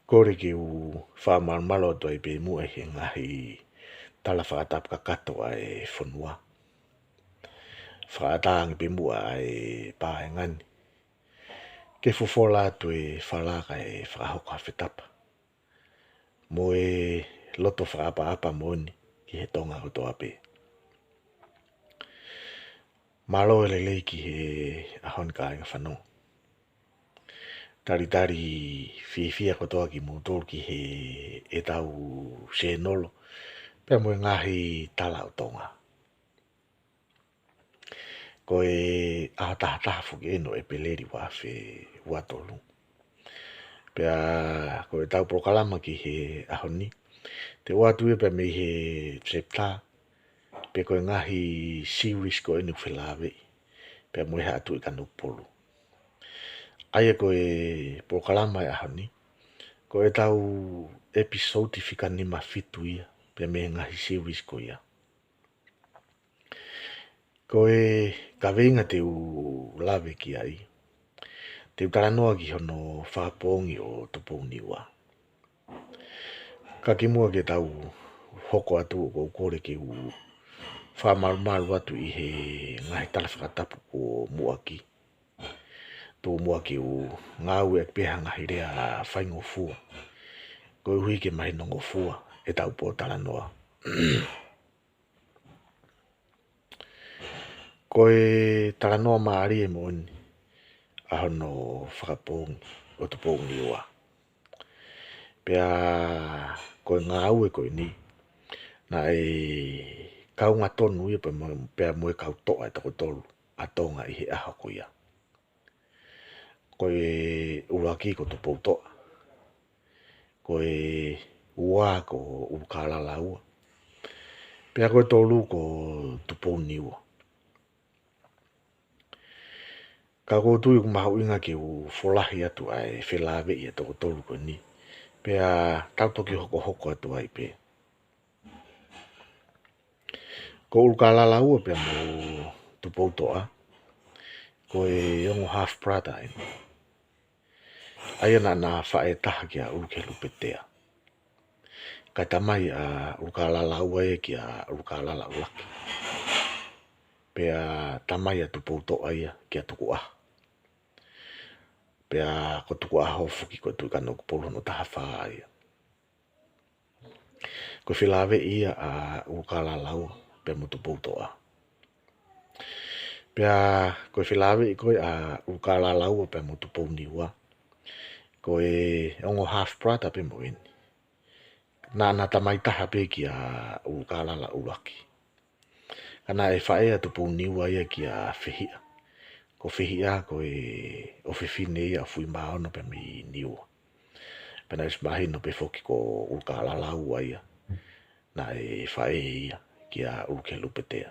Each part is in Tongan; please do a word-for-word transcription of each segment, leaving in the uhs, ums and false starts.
Kole ke u fakamalumalu atu ai pē muʻa he ngaahi tala fakatapu kakato ʻa e fonua. Fakaʻatā ange pē muʻa ʻa e paenga ni ke fofola atu e fala kae fakahoko ha fetapa mo e loto fakaʻapaʻapa moʻoni ki he Tonga kotoa pē. Mālō e lelei ki he ʻaho ni kāinga fanongo. Talitali fiefia kotoa kimoutolu ki heʻetau sēnolo pea mo e ngaahi tala ʻo Tonga. Ko e ʻaho taha taha foki eni ʻo ʻEpeleli ua afe ua tolu. Pea ko ʻetau polokalama ki he ʻaho ni, te u ʻoatu ia pea mei he chapter pe ko e ngaahi series ko eni ʻoku felāveʻi pea mo e Haʻa Tuʻi Kanokupolu. ʻA ia ko e polokalama ʻo e ʻaho ni, ko ʻetau episode fika nima fitu ia pea mei he ngaahi series ko ia. Ko e kaveinga te u lave ki ai, te u talanoa ki hono fakapoongi ʻo Tupouniua. Ka kimuʻa ke tau hoko atu, ʻoku ou kole ke u fakamalumalu atu ʻi he ngaahi tala fakatapu kuo muʻaki. Tuku muʻa ke u ngāueʻaki pē ha ngaahi lea faingofua koeʻuhi ke mahinongofua ʻetau pōtalanoa. Ko e talanoa mālie moʻoni ʻa hono fakapoongi ʻo Tupouniua. Pea ko e ngāue ko eni, naʻe kaunga tonu ia pea mo, pea mo e kau toʻa ʻe toko tolu ʻa Tonga ʻi he ʻaho ko ia. Ko e ʻuluaki ko Tupoutoʻa. Ko e ua ko ʻUlukālala Ua. Pea ko e tolu ko Tupouniua. Ka ʻoku ou tui ʻoku mahuʻinga ke u folahi atu ʻa e felāveʻi ʻa e toko tolu ko eni, pea tau toki hokohoko atu ai pē. Ko ʻUlukālala Ua pea mo Tupoutoʻa, ko e ongo half brother eni. ʻA ia naʻa na faʻē taha kia ʻUlukelupetea. Kae tamai ʻa ʻUlukālala Ua ia kia ʻUlukālala ʻUluaki. Pea tamai ʻa Tupoutoʻa ia kia Tukuʻaho. Pea ko Tukuʻaho foki ko Tuʻi Kanokupolu hono taha fā ia. Ko e felāveʻi ia ʻa ʻUlukālala Ua pea mo Tupoutoʻa. Pea ko e felāveʻi ko ē ʻa ʻUlukālala Ua pea mo Tupouniua, ko e ongo half brother pē mo eni. Naʻa na tamai taha pē kia ʻUlukālala ʻUluaki. Ka naʻe faʻē ʻa Tupouniua ia kia Fehiʻa. Ko Fehiʻa ko e ʻofefine ia ʻo Fuimaono pea mei Niua. Pea naʻe ʻosi mahino pē foki ko ʻUlukālala Ua ia, naʻe faʻē ia kia ʻUlukelupetea.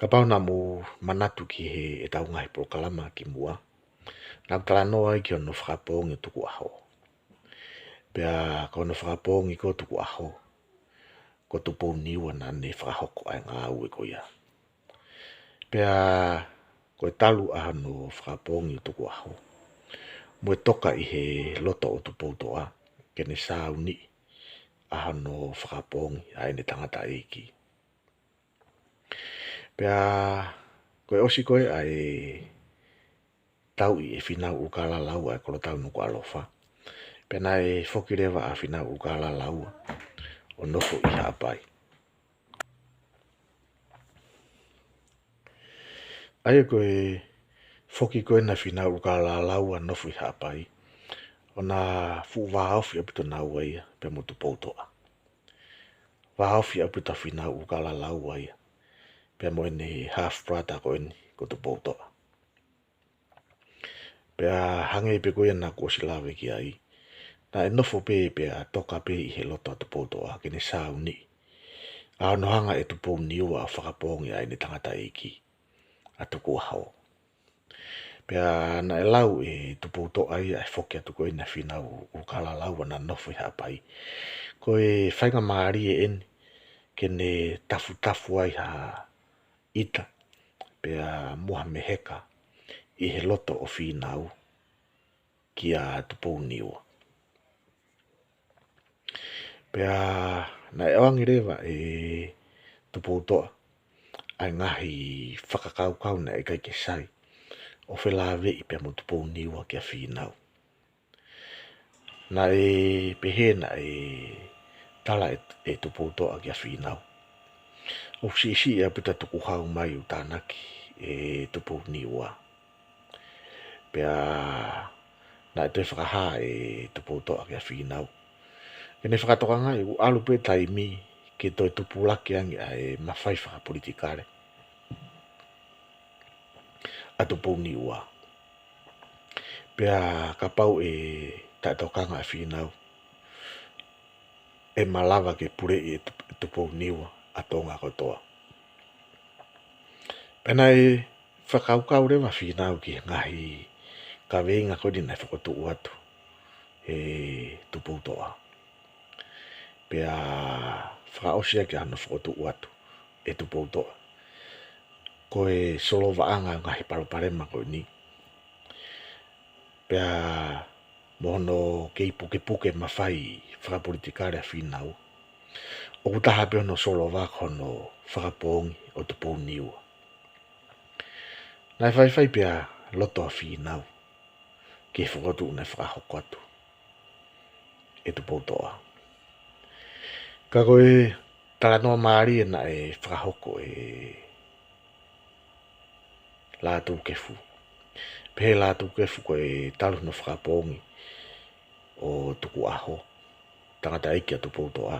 Kapau naʻa mou manatu ki heʻetau ngaahi polokalama kimuʻa, naʻa ku talanoa ai ki hono fakapoongi ʻo Tukuʻaho. Pea ko hono fakapoongi ko ē ʻo Tukuʻaho, ko Tupouniua naʻa ne fakahoko ʻa e ngāue ko ia. Pea ko e talu ʻa hono fakapoongi ʻo Tukuʻaho mo e toka ʻi he loto ʻo Tupoutoʻa ke ne sāuniʻi ʻa hono fakapoongi ʻa ʻene tangataʻeiki. Pea ko e ʻosi ko ē ʻa e tauʻi ʻe Fīnau ʻUlukālala Ua ʻa e kolotau Nukuʻalofa, pea naʻe foki leva ʻa Fīnau ʻUlukālala Ua ʻo nofo ʻi Haʻapai. ʻA ia ko e foki ko ena ʻa Fīnau ʻUlukālala Ua ʻo nofo ʻi Haʻapai, ʻo na fuʻu vāofi ʻaupito naua ia pea mo Tupoutoʻa. Vāofi ʻaupito ʻa Fīnau ʻUlukālala Ua ia pea mo ʻene half brother ko eni ko Tupoutoʻa. Pea hangē pē ko ia naʻa ku ʻosi lave ki ai, naʻe nofo pē pea toka pē ʻi he loto ʻo Tupoutoʻa ke ne sāuniʻi ʻa hono hanga ʻe Tupouniua ʻo fakapoongi ʻa ʻene tangataʻeiki, ʻa Tukuʻaho. Pea naʻe lau ʻe Tupoutoʻa ia ʻa e foki atu ko ena ʻa Fīnau ʻUlukālala Ua ʻo na nofo ʻi Haʻapai, ko e faingamālie eni ke ne tafutafu ai ha ʻita pea mo ha meheka ʻi he loto ʻo Fīnau kia Tupouniua. Pea naʻe ʻoange leva ʻe Tupoutoʻa ʻa e ngaahi fakakaukau naʻe ʻikai ke sai ʻo felāveʻi pea mo Tupouniua kia Fīnau. Naʻe pehē naʻe tala ʻe, ʻe Tupoutoʻa kia Fīnau, ʻoku siʻisiʻi ʻaupito e tukuhau mai ʻoku tānaki ʻe Tupouniua. Pea naʻe toe fakahā ʻe Tupoutoʻa kia Fīnau ke ne fakatokangaʻi ʻoku ʻalu pē taimi ke toe tupulaki ange ʻa e mafai fakapolitikale ʻa Tupouniua. Pea kapau ʻe taʻetokanga ʻa Fīnau, ʻe malava ke puleʻi ʻe Tup-, Tupouniua ʻa Tonga kotoa. Pea naʻe fakakaukau leva Fīnau ki he ngaahi kaveinga ko eni naʻe fokotuʻu atu ʻe Tupoutoʻa. Pea fakaʻosi ʻaki hono fokotuʻu atu ʻe Tupoutoʻa ko e solovaʻanga ʻo e ngaahi palopalema ko eni, pea mo hono kei pukepuke mafai fakapolitikale ʻa Fīnau, ʻoku taha pē hono solova ko hono fakapoongi ʻo Tupouniua. Naʻe faifai pea loto ʻa Fīnau ki he fokotuʻu naʻe fakahoko atu ʻe Tupoutoʻa. Ka ko e talanoa mālie naʻe fakahoko ʻe Lātūkefu. Pehē ʻe Lātūkefu ko e talu hono fakapoongi ʻo Tukuʻaho, tangataʻeiki ʻa Tupoutoʻa,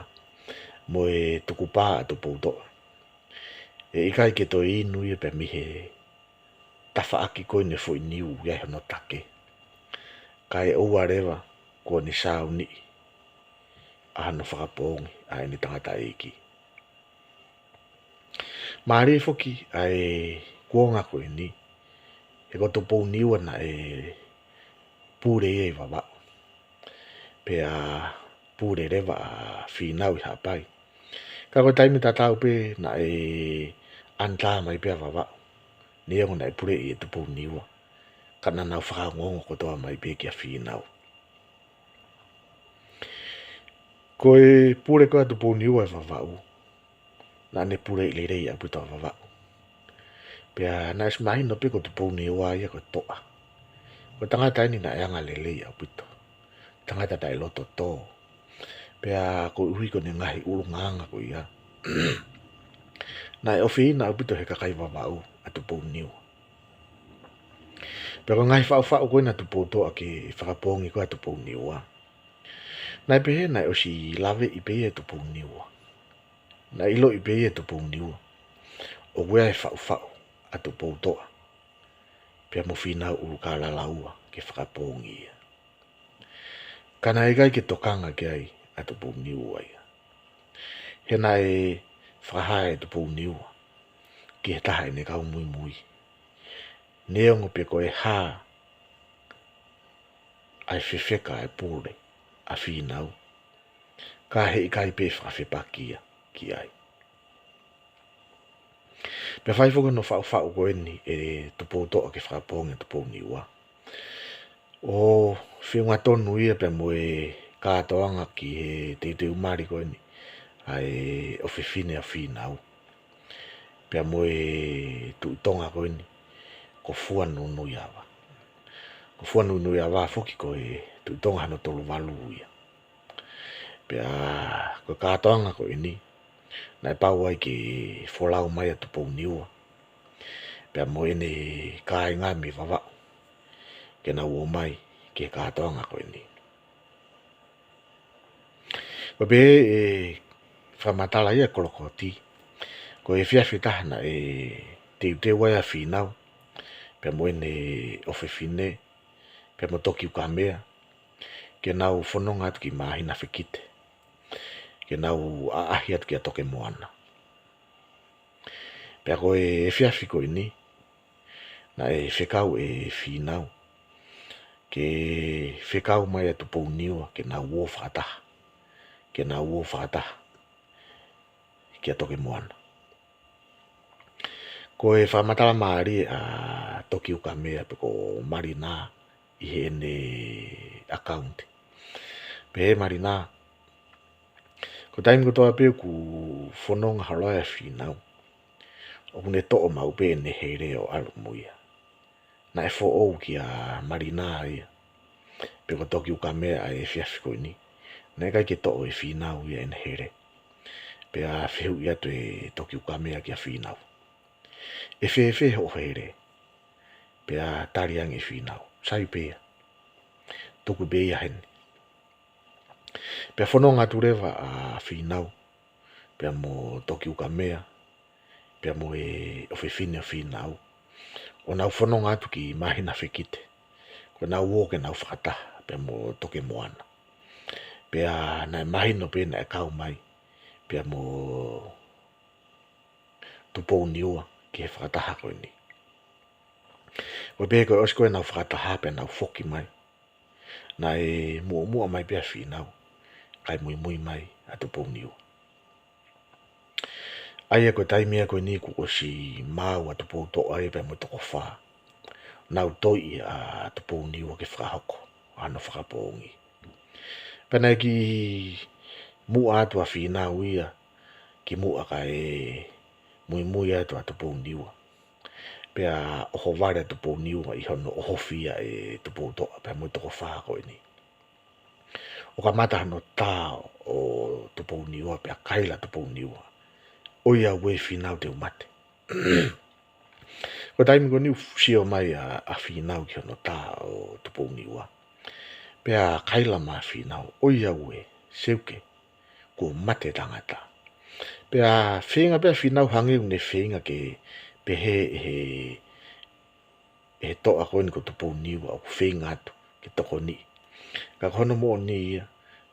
mo e tukupā ʻa Tupoutoʻa, ʻe ʻikai ke toe inu ia pea mei he tafaʻaki ko eni e foʻi niu ʻoku ʻi ai hono take, kae ʻoua leva kuo ne sauniʻi ʻa hono fakapoongi ʻa ʻene tangataʻeiki. Mālie foki ʻa e kuonga ko eni, he ko Tupouniua naʻe pule ia ʻi Vavaʻu, pea pule leva ʻa Fīnau ʻi Haʻapai. Ka ko e taimi tatau pē naʻe ʻanitā mai pē ʻa Vavaʻu, neongo naʻe puleʻi ʻe Tupouniua, ka naʻa nau fakaongoongo kotoa mai pē kia Fīnau. Ko e pule ko ē ʻa Tupouniua ʻi Vavaʻu, naʻa ne puleʻi lelei ʻaupito ʻa Vavaʻu. Pea naʻe ʻosi mahino pē ko Tupouniua ia ko e toʻa. Ko e tangata eni naʻe angalelei ʻaupito, tangata taʻe loto tō. Pea koeʻuhi ko ʻene ngaahi ʻulungaanga ko ia, naʻe ʻofeina ʻaupito ʻe he kakai Vavaʻu ʻa Tupouniua. Pea ko e ngaahi faʻufaʻu ko ena ʻa Tupoutoʻa ki he fakapoongi ko ē ʻa Tupouniua, naʻe pehē naʻe ʻosi laveʻi pē ia ʻe Tupouniua. Naʻe ʻiloʻi pē ia ʻe Tupouniua ʻoku ʻi ai e faʻufaʻu ʻa Tupoutoʻa pea mo Fīnau ʻUlukālala Ua ke fakapoongi ia. Ka naʻe ʻikai ke tokanga ki ai ʻa Tupouniua ia. He naʻe fakahā ʻe Tupouniua ki he taha ʻene kau muimui, neongo pe ko e hā ʻa e fefeka ʻa e pule ʻa Fīnau, ka heʻikai pē fakafepaki ia ki ai. Pea fai foki hono faʻufaʻu ko eni ʻe Tupoutoʻa ke fakapoongi ʻa Tupouniua, ʻo feʻunga tonu ia pea mo e kātoanga ki he teuteu mali ko eni ʻa e ʻofefine ʻa Fīnau, pea mo e Tuʻi Tonga ko eni ko Fuanunuiava. Ko Fuanunuiava foki ko e Tuʻi Tonga hono tolu valu ia. Pea ko e kātoanga ko eni naʻe pau ai ke folau mai ʻa Tupouniua pea mo ʻene kāinga mei Vavaʻu ke nau ō mai ki he kātoanga ko eni. Pea pehē ʻe he fakamatala ia ʻa Kolokoti, ko e efiafi ʻe taha naʻe teuteu ai ʻa Fīnau pea mo ʻene ʻofefine pea mo Toki Ukamea ke nau fononga atu ki Māhina Fekite, ke nau ʻaʻahi atu kia Tokemoana. Pea ko e efiafi ko eni naʻe fekau ʻe Fīnau ke fekau mai ʻa Tupouniua ke nau ō fakataha, ke nau ō fakataha kia Tokemoana. Ko e fakamatala mālie ʻa Toki Ukamea pe ko Malinā, ʻi heʻene ʻakauniti. Pehē ʻe Malina, ko e taimi kotoa pē ʻoku fononga holo ai ʻa Fīnau, ʻoku ne toʻo maʻu pē ʻene hele ʻo ʻalu mo ia. Naʻe foʻou kia Malina ia, pe ko Tokiukamea ʻa e efiafi ko eni, naʻe ʻikai ke toʻo ʻe Fīnau ia ʻene hele. Pea fehuʻi atu ʻe Tokiukamea kia Fīnau, ʻE fēfē hoʻo hele? Pea tali ange ʻe Fīnau, Sai pē ia. Tuku pē ia heni. Pea fononga atu leva ʻa Fīnau, pea mo Tokiukamea, pea mo e ʻofefine ʻo Fīnau, ʻo nau fononga atu ki Māhina Fekite, ko ʻenau ō ke nau fakataha pea mo Tokemoana. Pea naʻe mahino pē naʻe kau mai pea mo Tupouniua ki he fakataha ko eni. Ko e pehē ko e ʻosi ko ē ʻenau fakataha pea nau foki mai, naʻe muʻomuʻa mai pē ʻa Fīnau, kae muimui mai ʻa Tupouniua. ʻA ia ko e taimi ia ko eni kuo ʻosi maau ʻa Tupoutoʻa ia pea mo e toko fā, nau toiʻi ʻa Tupouniua ke fakahoko hano fakapoongi. Pea naʻe kiʻi muʻa atu ʻa Fīnau ia kimuʻa kae muimui atu ʻa Tupouniua. Pea ʻohovale ʻa Tupouniua ʻi hono ʻohofi ia ʻe Tupoutoʻa pea mo e toko fā ko eni. ʻO kamata hano tā ʻo Tupouniua, pea kaila ʻa Tupouniua, ʻOiauē Fīnau, te u mate. Ko e taimi ko eni ʻoku sio mai ʻa, ʻa Fīnau ki hono tā ʻo Tupouniua. Pea kaila mai ʻa Fīnau, ʻOiauē, seuke, kuo mate e tangata. Pea feinga pē ʻa Fīnau hangē ʻoku ne feinga ke pehē ʻe he, ʻe he toʻa ko eni ko Tupouniua ʻoku feinga atu ke tokoniʻi. Ka ko hono moʻoni ia,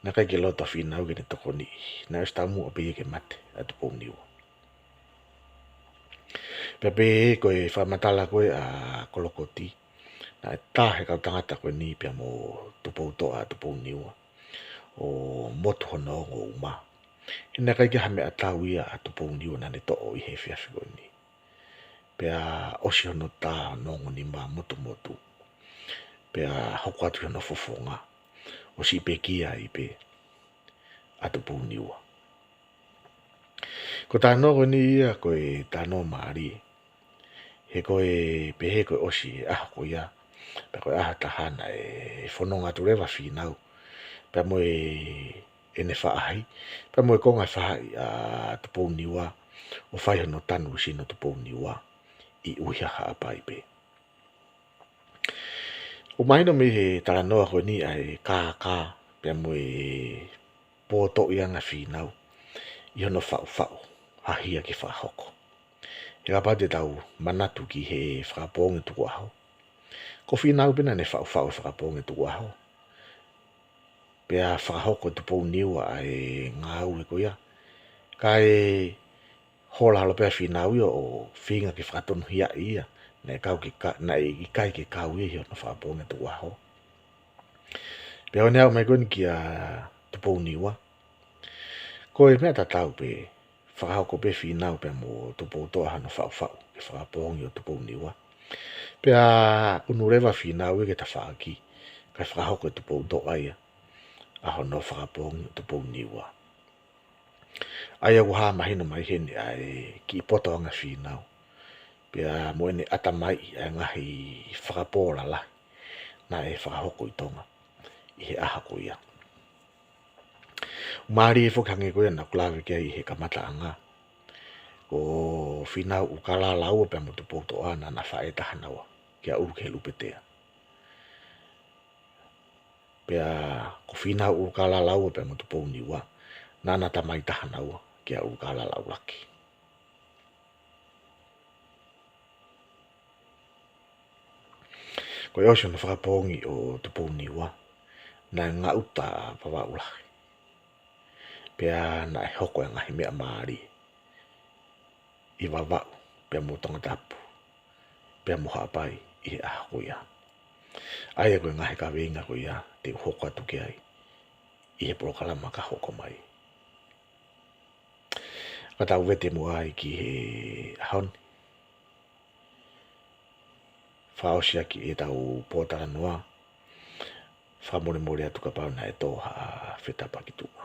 naʻe ʻikai ke loto ʻa Fīnau ke ne tokoniʻi. Naʻe ʻosi taumuʻa pē ia ke mate ʻa Tupouniua. Pea pehē ko e fakamatala ko ē ʻa Kolokoti, naʻe tā he kau tangata ko eni pea mo Tupoutoʻa ʻa Tupouniua, ʻo motu hono ongo uma. He naʻe ʻikai ke ʻi ai ha meʻatau ia ʻa Tupouniua naʻa ne toʻo ʻi he efiafi ko eni. Pea ʻosi hono tā hono ongo nima motumotu, pea hoko atu ki hono fofonga, ʻo siʻi pekia ai pē ʻa Tupouniua. Ko e talanoa ko eni ia ko e talanoa mālie. He ko e pehē ko e ʻosi e ʻaho ko ia, pea ko e ʻaho ʻe taha naʻe fononga atu leva ʻa Fīnau pea mo e, ʻene faʻahi, pea mo e konga e faʻahi ʻa Tupouniua, ʻo fai hono tanu sino Tupouniua ʻi ʻUiha Haʻapai pē. ʻOku mahino mei he talanoa ko eni ʻa e kākā pea mo e pōtoʻi ange ʻa Fīnau ʻi hono faʻufaʻu ha hia ke fakahoko. He kapau te tau manatu ki he fakapoongi tukuʻaho, ko Fīnau pē naʻa ne faʻufaʻu e fakapoongi tukuʻaho. Pea fakahoko ʻe Tupouniua ʻa e ngāue ko ia, kae hola holo pē ʻa Fīnau ia ʻo feinga ke fakatonuhiaʻi ia, naʻe kau ke ka-, naʻe ʻikai ke kau ia ʻi hono fakapoongi tukuʻaho. Pea ʻoku ne aʻu mai ko eni kia Tupouniua. Ko e meʻa tatau pē, fakahoko pē ʻe Fīnau pea mo Tupoutoʻa hano faʻufaʻu e fakapoongi ʻo Tupouniua. Pea ʻunu leva ʻa Fīnau ia ki he tafaʻaki, kae fakahoko ʻe Tupoutoʻa ia ʻa hono fakapoongi ʻo Tupouniua. ʻA ia ʻoku hā mahino mai heni ʻa e kiʻi poto ange ʻa Fīnau, pea mo ʻene ʻatamaiʻi ʻa e ngaahi fakapō lalahi naʻe fakahoko ʻi Tonga ʻi he ʻaho ko ia. Mālie foki hangē ko ia naʻa ku lave ki ai ʻi he kamataʻanga, ko Fīnau ʻUlukālala Ua pea mo Tupoutoʻa naʻa na faʻē taha naua kia ʻUlukihelupetea. Pea ko Fīnau ʻUlukālala Ua pea mo Tupouniua, naʻa na tamai taha naua kia ʻUlukālala ʻUluaki. Ko e ʻosi hono fakapoongi ʻo Tupouniua, naʻe ngaʻuta ʻa Vavaʻu Lahi. Pea naʻe hoko e ngaahi meʻa mālie ʻi Vavaʻu pea mo Tongatapu pea mo Haʻapai ʻi he ʻaho ko ia. ʻA ia ko e ngaahi kaveinga ko ia te u hoko atu ki ai ʻi he polokalama ka hoko mai. Ka tau vete muʻa ai ki he ʻaho ni. Fakaʻosi ʻaki ʻetau pōtalanoa, Fakamolemole atu kapau naʻe tō ha fetapa ki tuʻa.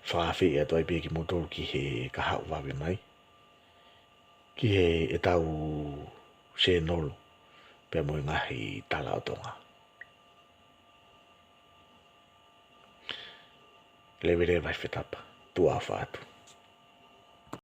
Fakaafeʻi atu ai pē kimoutolu ki he kahaʻu vave mai ki heʻetau sēnolo pea mo e ngaahi tala ʻo Tonga. Leveleva e fetapa, tuʻa ʻofa atu.